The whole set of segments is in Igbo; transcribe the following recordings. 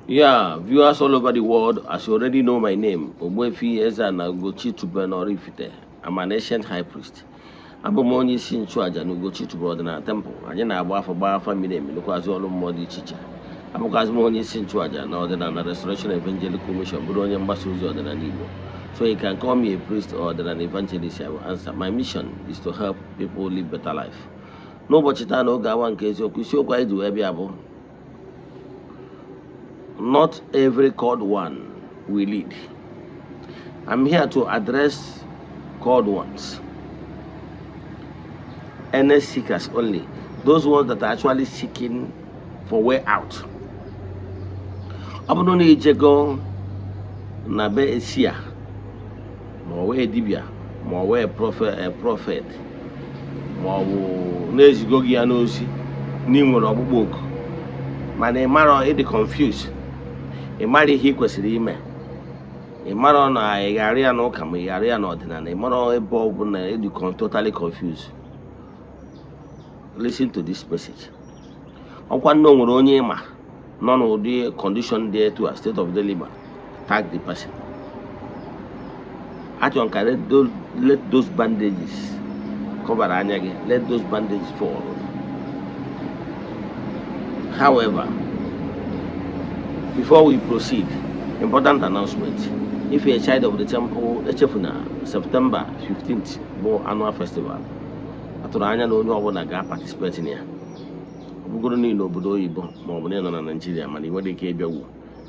Yeah, viewers all over the world, as you already know my name, Ogbuefi Eze-Ana Ugochi Tubelu Oraifite. I'm an ancient high priest. Abụ m onye isi nchụaja na Ugochi Tubelu Ọdịnala Temple. Anyị na-agba afa, gbaa afa miri emi, lụkwazị ọrụ mmụọ dị iche iche. Abụkwazị m onye isi nchụaja na Ọdịnala Restoration Evangelical Mission, bụrụ onye mgbasa ozi ọdịnala Igbo. So you can call me a priest or an evangelist, I will answer. My mission is to help people live better life. N'ụbọchị taa, n'oge awa nke eziokwu, isiokwu anyị ji wee bịa bụ "Not every called one will lead." I'm here to address called ones, earnest seekers only, those ones that are actually seeking for way out. Ọ bụrụ na ijego na be esi a, ma ọ wee dibịa, ma ọ wee prophet, ma ọ bụ na-ezigo gị ya n'ozi na ị nwere ọkpụkpọ oku, mana ị marọ, ịdị confused, ị mara ihe ị kwesịrị ime, ị marọ na ị ga-arụ ya n'ụka ma ị ga-arụ ya n'ọdịnala, ị marọ ebe ọ bụla, ịdị totally confused, listen to this message. Ọkwa nne, o nwere onye ịma nọ n'ụdị condition dị etu a, state of dilemma, tag the person. Achọrọ ka let those bandages cover anya gị, let those bandages fall. However, before we proceed, important announcement. If you're a child of the temple, echefuna September 15th bụ annual festival. Atụrụ anya na onye ọbụla ga-participate na ya. Ọ bụgoro niile obodo oyibo ma ọ bụ na ị nọ na Naịjirịa mana ị nwere ike ịbịagwu,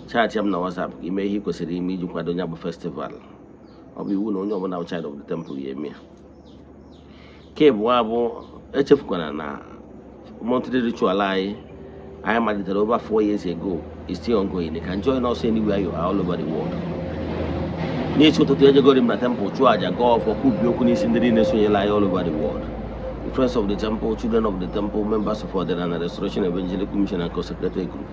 chat m na WhatsApp ka ime ihe ị kwesịrị ime iji kwado ya bụ festival. Ọ bụ iwu na onye ọbụla bụ child of the temple ya eme ya. Nke abụọ bụ, echefukwana na monthly ritual anyị malitere over 4 years ago is still ongoing. You can join us anywhere you are all over the world. N'isi ụtụtụ, ejegori m na temple chụọ aja, gọọ ọfọ, kwubie okwu n'isi ndị niile sonyere anyị all over the world, the friends of the temple, children of the temple, members of Ọdịnala Restoration Evangelical Mission and Consecrated Group.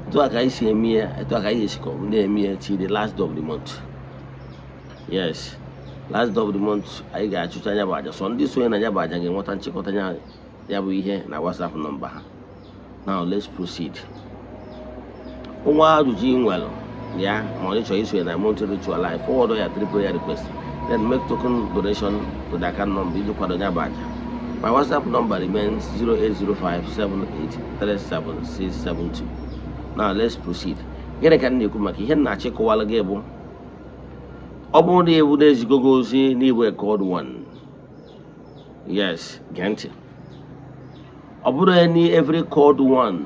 Etu a ka anyị si eme ya, etu a ka anyị esi na-eme ya till the last day of the month. Yes, last day of the month, anyị ga-achụcha ya bụ aja. So ndị sonye na ya bụ aja ga-enweta nchịkọta ya bụ ihe na WhatsApp nọmba ha. Now let's proceed. Nwa ajụjụ ị nwere ya, ma ọ chọrọ isonye na monthly ritual life, forward ya three prayer request, then make token donation to the account number iji kwado ya bụ aja. My WhatsApp number remains 08057837672. Now let's proceed. Gịnị ka m na-ekwu maka ihe m na-achịkọwala gị bụ, ọ bụrụ na ewu na-ezigo gị ozi n'igwe called one, yes, gee ntị. Ọ bụrụ any every called one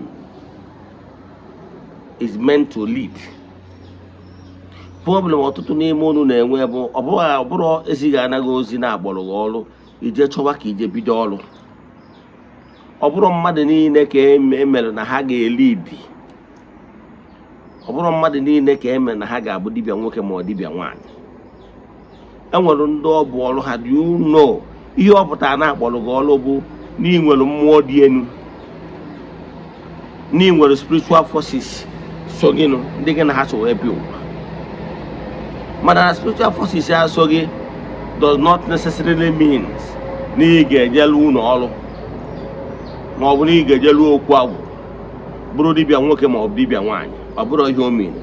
is meant to lead. Problem ọtụtụ n'ime unu na-enwe bụ, ọ bụrụ ezighị anaghị ozi na-agbọrọ gị ọrụ, ije chọwa ka ije bido ọrụ. Ọ bụrụ mmadụ niile ka emere na ha ga-e lead. Ọ bụrụ mmadụ niile ka emere na ha ga-abụ dibịa nwoke ma ọ dibịa nwaanyị. Enwere ndị ọ bụ ọrụ ha. Do you know ihe ọ pụtara na akpọrọ gị ọrụ bụ na ị nwere mmụọ dị elu, na ị nwere spiritual forces so gị nụ, ndị gị na ha so wee bịa ụwa? Mana na spiritual forces ya so gị does not necessarily means na ị ga-ejelu ụlọ ọrụ, ma ọ bụ na ị ga-ejelu okwu agwụ, bụrụ dibịa nwoke ma ọ bụ dibịa nwaanyị. Ọ bụrụ ihe o mere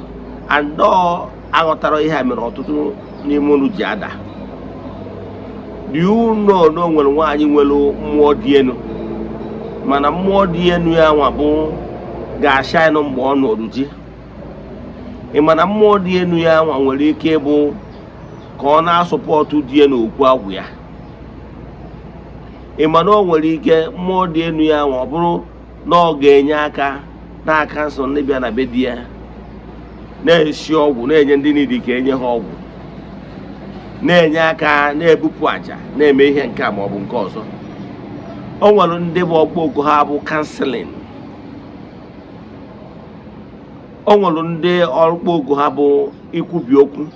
and ọ aghọtara ihe a mere ọtụtụ n'ime unu ji ada. Do you know na o nwere nwaanyị nwere mmụọ dị elu, mana mmụọ dị elu ya nwa bụ ga-ashine mgbe ọ nụrụ di? Ị ma na mmụọ dị elu ya nwa nwere ike ịbụ ka ọ na-asupport di ya n'okwu agwụ ya? Ị ma na o nwere ike mmụọ dị elu ya nwa ọ bụrụ na ọ ga-enye aka n'aka nsọ ndị bịa na be di ya, na-esi ọgwụ, na-enye ndị niile ka enye ha ọgwụ, na-enye aka na-ebupụ àjà, na-eme ihe nke a ma ọ bụ nke ọzọ? O nwere ndị bụ ọkpọ oku ha bụ counseling. O nwere ndị ọkpọ oku ha bụ ikwubi okwu.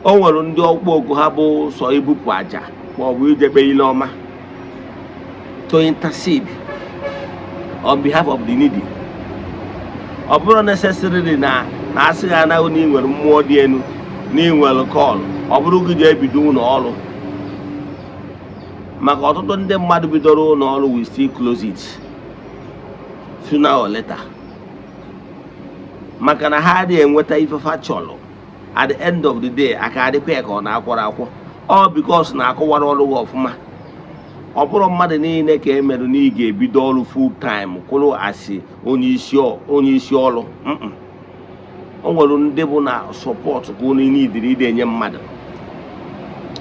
O nwere ndị ọkpọ oku ha bụ sọ ibupụ àjà ma ọ bụ ije kpee ile ọma, to intercede on behalf of the needy. Ọ bụrụ necessarily na asị gị anaghị na ị nwere mmụọ dị elu, na ị nwere call, ọ bụrụ gị ji ebido ụlọ ọrụ. Maka ọtụtụ ndị mmadụ bidoro ụlọ ọrụ will still close it. Sooner or later, maka na ha adịghị enweta ife fa chọrọ. At the end of the day, aka adịkwa ya ka ọ na-akwọrọ akwọ. Ọ because na akọwara ọrụ gị ọfụma. Ọ bụrụ mmadụ niile ka e merụ na ị ga-ebido ọrụ full time kwụrụ asị onye isi ọrụ. O nwere ndị bụ na support ka unu niidiri ide enye mmadụ.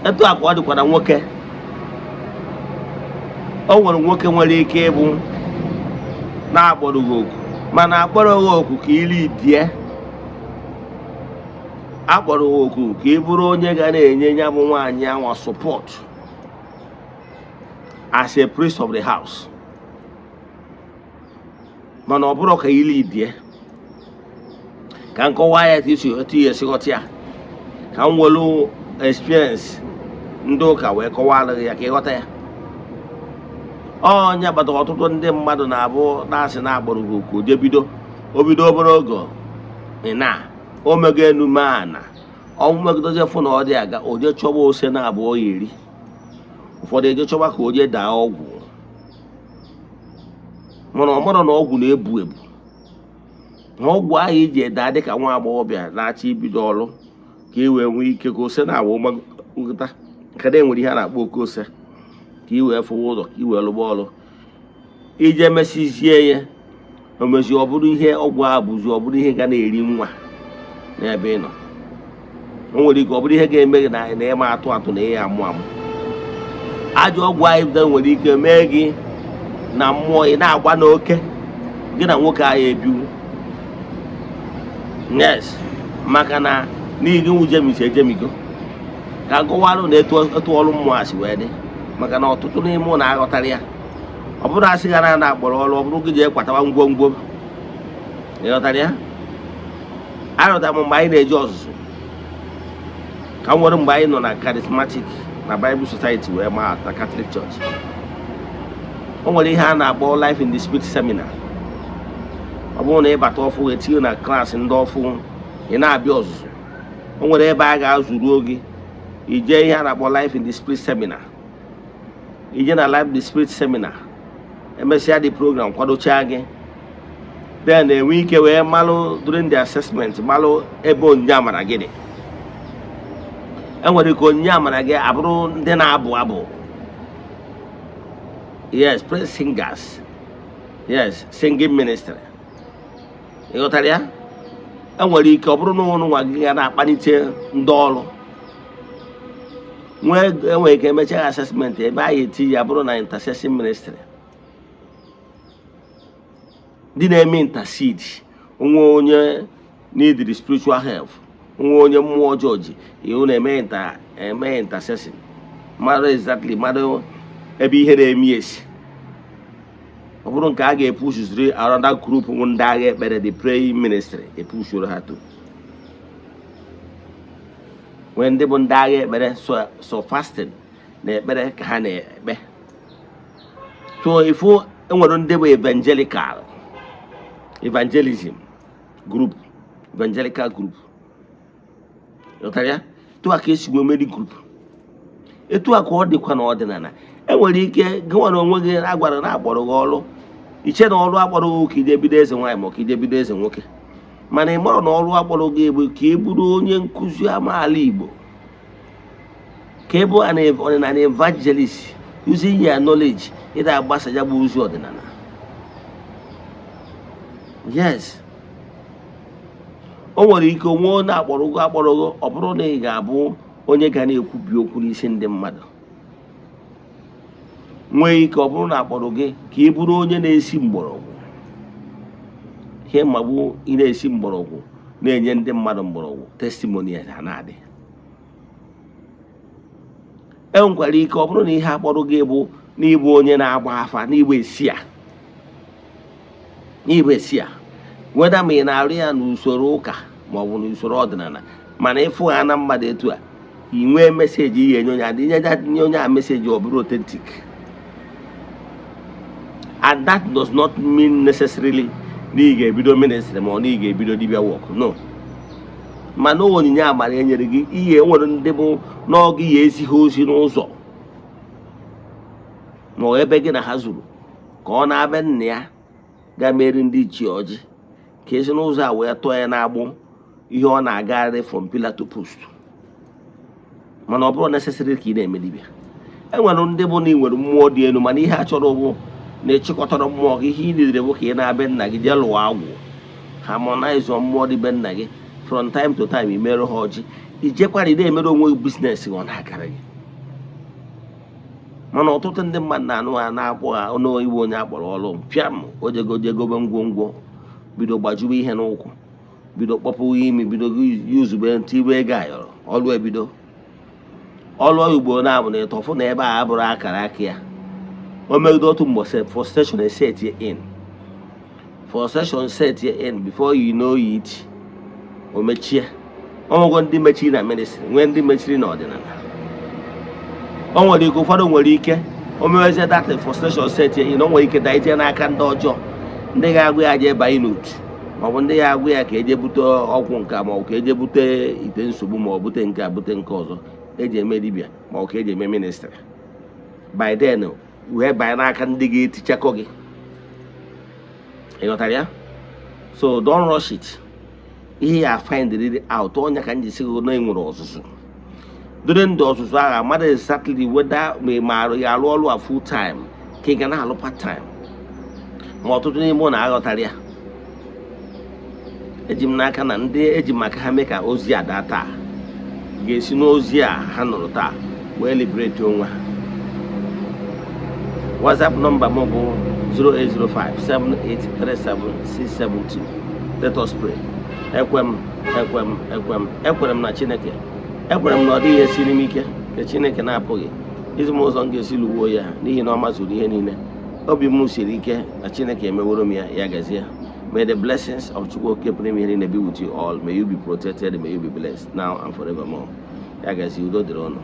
Etu a ka ọ dịkwa na nwoke. O nwere nwoke nwere ike ịbụ na-akpọrọ gị oku, mana akpọrọ gị oku ka iri die, akpọrọ gị oku ka ị bụrụ onye ga na-enye ya bụ nwaanyị anwa support as a priest of the house, mana ọ bụrụ ka ili die. Ka m kọwaa ya etu etu ya esi ghọta ya, ka m welu experience ndị ụka wee kọwara gị ya ka ịghọta ya. Ọnya kpatara ọtụtụ ndị mmadụ na-abụ na-asị na agbọrọ gị oku, je bido, o bido obere oge, ị na o mego enu mee ana, ọnwụ megidozie, fụ na ọ dị aga, o jee chọba ose na abụọ ya eri. Ụfọdụ eje chọba ka o jee daa ọgwụ, mana ọ mara na ọgwụ na-ebu ebu, na ọgwụ ahụ iji daa dịka nwa agbọghọbịa na-achọ ibido ọrụ ka e wee nwee ike ka ose na-awụ nkịta nke na enwere ihe a na-akpọ oke ose, ka ị wee fụwa ụzọ, ka ị wee lụgba ọrụ ije mesizie ya. O mezi, ọ bụrụ ihe ọgwụ ahụ bụzi, ọ bụrụ ihe ga na-eri nwa n'ebe ị nọ. O nwere ike ọ bụrụ ihe ga-eme gị na ịma atụ atụ na ihe amụ amụ. Ajọ ọgwụ ahụ bido nwere ike mee gị na mmụọ ị na-agba n'oke gị na nwoke ahụ ebiwu. Yes, maka na n'ihi gị nwụ jemisi ejemigo. Ka nkọwarụ na etu ọrụ mmụọ a si wee dị, maka na ọtụtụ n'ime ụlọ aghọtara ya. Ọ bụrụ asị ga na akpọrọ ọrụ, ọ bụrụ gị jee kwatawa ngwongwo, ịghọtara ya? Aghọtara m. Mgbe anyị na-eje ọzụzụ, ka m nwere, mgbe anyị nọ na Charismatic na Bible Society wee maa na Catholic Church, o nwere ihe a na-akpọ Life in the Spirit seminar. Ọ bụrụ na ị bata ọfụ, etinye na klaasị ndị ọfụ, ị na-abịa ọzụzụ, o nwere ebe a ga-azụruo gị ije ihe a na-akpọ Life in the Spirit seminar. Ije na Life in the Spirit seminar, emesịa the program, kwadochaa gị, then enwe ike wee malụ during the assessment, malụ ebe onyinye amara gị dị. Enwere ike onyinye amara gị abụrụ ndị na-abụ abụ, yes, praise singers, yes, singing ministry, ịghọtara ya? Enwere ike ọ bụrụ na ụnụ nwa gị ga na-akpalite ndị ọrụ nwee. Enwere ike emechaa assessment, ebe anyị eti ya bụrụ na intercession ministry, ndị na-eme intercede, onwe onye need spiritual help, nwe onye mmụọ ọjọọ ji iwu, na-eme eme intercession, mara exactly, mara ebe ihe na-eme esi. Ọ bụrụ nke a ga-epushuziri another group bụ ndị agha ekpere, the praying ministry, epushuru ha to nwee ndị bụ ndị agha ekpere, so fasting na ekpere ka ha na-ekpe. So ifu enwere ndị bụ evangelical, evangelism group, evangelical group, ghọtara ya? Etu a ka esi nwee many group, etu a ka ọ dịkwa n'ọdịnala. Enwere ike gị nwere onwe gị agwara na akpọrọ gị ọrụ, iche na ọrụ akpọrọ gị ka ije bido eze nwaanyị ma ọ ka ije bido eze nwoke, mana ị marọ na ọrụ akpọrọ gị bụ ka ị bụrụ onye nkụzi amaala Igbo, ka ị bụ an ọdịnala evangelist, using your knowledge ịda agbasa ya bụ ozi ọdịnala. Yes, o nwere ike onwe onye akpọrọ gị, akpọrọ gị, ọ bụrụ na ị ga-abụ onye ga na-ekwubi okwu n'isi ndị mmadụ. Nwee ike ọ bụrụ na akpọrọ gị ka ị bụrụ onye na-esi mgbọrọgwụ ihe mmagbu, ị na-esi mgbọrọgwụ na-enye ndị mmadụ mgbọrọgwụ, testimony ha na-adị. E nwekwara ike ọ bụrụ na ihe akpọrọ gị bụ n'ịbụ onye na-agba afa, n'ịbụ esi a weda, ma ị na-arụ ya n'usoro ụka ma ọ bụ n'usoro ọdịnala, mana ịfụ ha na mmadụ etu a, ị nwee message ihe enye onye adị nye onye a message, ọ bụrụ authentic. And that does not mean necessarily na ị ga-ebido ministry ma ọ na ị ga-ebido dibia work, no. Mana onyinye amara e nyere gị, ihe nwere ndị bụ n'ọgụ ya ezighi ozi n'ụzọ ma ọ ebe gị na ha zuru ka ọ na-abịa, nna ya Gaa meri ndị ichie ọjị ka esi n'ụzọ a wee tọọ ya n'agbụ ihe ọ na-agagharị from pillar to post. Mana ọ bụrụ necessary ka ị na-eme dibịa, e nwere ndị bụ na ị nwere mmụọ dị elu, mana ihe a chọrọ bụ na ịchịkọtara mmụọ gị. Ihe ị nidere bụ ka ị na-abịa nna gị jee lụọ agwụ, harmonize mmụọ dị be nna gị. From time to time, imerụ ha ọjị, ijekwara ị na-emere onwe gị business, ọ na-agara gị. Mana ọtụtụ ndị mmadụ na-anụ ha na-akpọ ha ọnụ iwe onye akpọrọ ọrụ pịam ojego jegobe ngwongwo, bido gbajuwe ihe n'ụkwụ, bido kpọpụ imi, bido yuzube ntibe ego ayọrọ ọrụ, ebido ọrụ ugboro na-abụ na ịtọfụ na ebe a abụrụ akara aka ya. O megide otu mgbe, frustration set in, frustration set in, before you know it, o mechie. O nwego ndị mechiri na ministry, nwee ndị mechiri n'ọdịnala. O nwere ike, ụfọdụ nwere ike o mewezie that frustration set in, o nwere ike daitie n'aka ndị ọjọọ, ndị ga-agụ ya jee banye n'otu, maọbụ ndị ga-agụ ya ka eje bute ọgwụ nka, maọbụ ka eje bute ite nsogbu, maọbụ bute nke a, bute nke ọzọ eji eme dibịa, maọbụ ka eji eme ministry. By then wee banye n'aka ndị ga-etichakọ gị. Ị ghọtara ya? So don't rush it. Ihe ya find really out ọnya ka m ji sị gị na enwere ọzụzụ. During the ọzụzụ ahụ, amara exactly whether ma ị maara ya arụ ọrụ a full time ka ị ga na-alụ part time. Ma ọtụtụ n'ime ụnụ aghọtara ya. Eji m n'aka na ndị eji maka ha mee ka ozi a daa taa ga-esi n'ozi a ha nụrụ taa wee liberate onwe ha. WhatsApp nọmba m bụ 08057837672. Let us pray. Ekwe m, ekwe m, ekwe m, ekwere m na Chineke. Ekwere m na ọ dịghị ihe siri m ike nke Chineke na-apụghị izi m ụzọ m ga-esi lụwuo ya, n'ihi na ọ mazuru ihe niile. Obi m siri ike na Chineke emeworo m ya. Ya gazie. May the blessings of Chukwu Okike pụrụ ime ihe niile be with you all. May you be protected, may you be blessed now and forevermore. Ya gazie, udo dịrị ụnụ.